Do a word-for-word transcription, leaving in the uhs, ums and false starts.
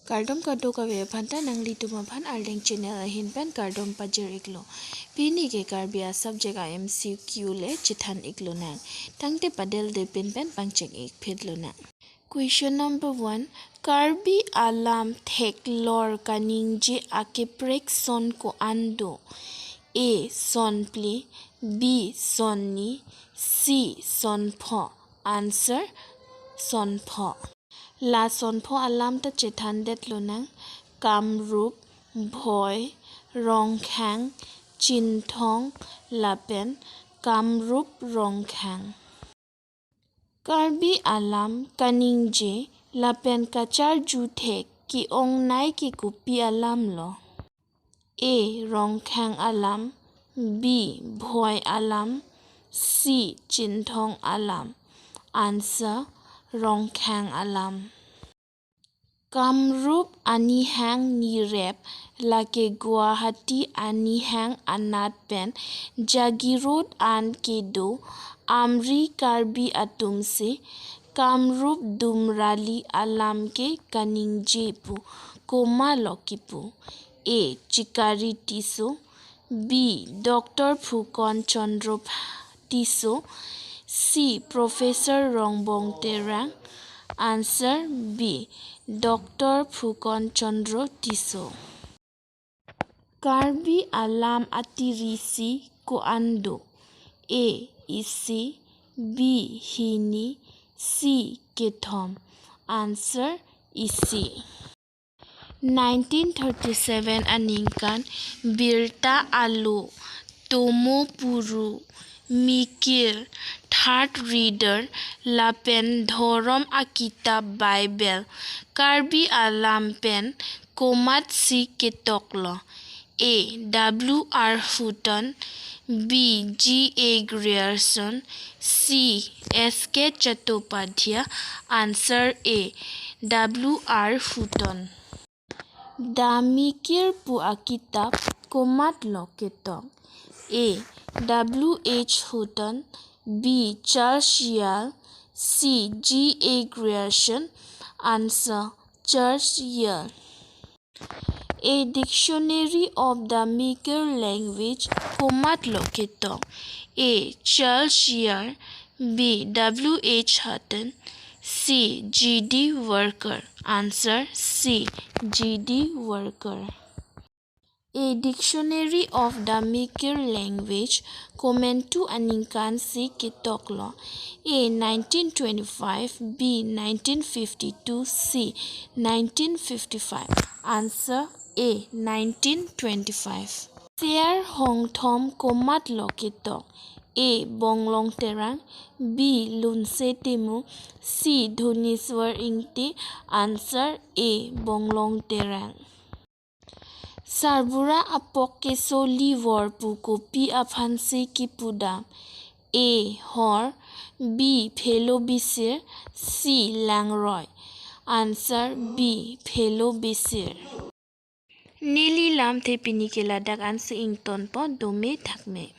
Kardom kadokave aphanta, nanglitum aphan Arleng channel ahin pen kardom pajir iklo. Pini ke Karbi a-subject a-M C Q le chethan iklonang. Tangte padel de pin pen pangcheng ik phit lonang. Question number one. Karbi alam theklor kaningje akeprek son ko-an do? A, sonphli, B, sonni, C, sonpho. Answer, sonpho. La sonpho alam ta chethan det lonang. Kamrup, Bhoi, Rongkhang, Chinthong, lapen Kamrup Rongkhang. Karbi alam kaningje lapen kacharju thek ke-ongnei ke kopi alam lo? A, Rongkhang alam, B, Bhoi alam, C, Chinthong alam. Answer, Rongkhang alam. Kamrup anihang nirep, lake Guwahati anihang anat pen Jagiroad an kedo Amri Karbi atumsi Kamrup Dumrali alam ke kaningje pu komatlo kipu? A, Chikari Tisso, B, Doctor Phukan Chandra Tisso, C, Professor Rongbong Terang. Answer, B, Doctor Phukan Chandra Tisso. Karbi alam atirisi ko-an do? A, isi, B, hini, C, kethom. Answer, isi. Nineteen thirty-seven aningkan birta alo Tomo Puru, Mikir, Third Reader, lapen Dhorom akitap Bible Karbi alam pen komatsi ketoklo? A, W R Hutton, B, G A Grierson, C, S K Chattopadhyay. Answer, A, W R Hutton. The Mikir pu akitap komatlo ketok? A, W H Hutton, B, Charles Yule, C, G A Grierson. Answer, Charles Yule. A dictionary of the Mikir language komatlo ketok? A, Charles Yule, B, W H Hutton, C, G D Walker. Answer, C, G D Walker. A dictionary of the Mikir language komantu aningkansi ketoklo? A, nineteen twenty-five, B, nineteen fifty-two, C, nineteen fifty-five. Answer, A, nineteen twenty-five. Ser hongthom komatlo ketok? A, Bonglong Terang, B, Lunse Timung, C, Dhoneswar Ingti. Answer, A, Bonglong Terang. Sarbura apok keso livor pu kopi aphansi kipudam? A, hor, B, phelo bisir, C, langroi. Answer, B, phelo bisir. Neli lamthe pini ke ladak ansi ingtonpo, dome thakme.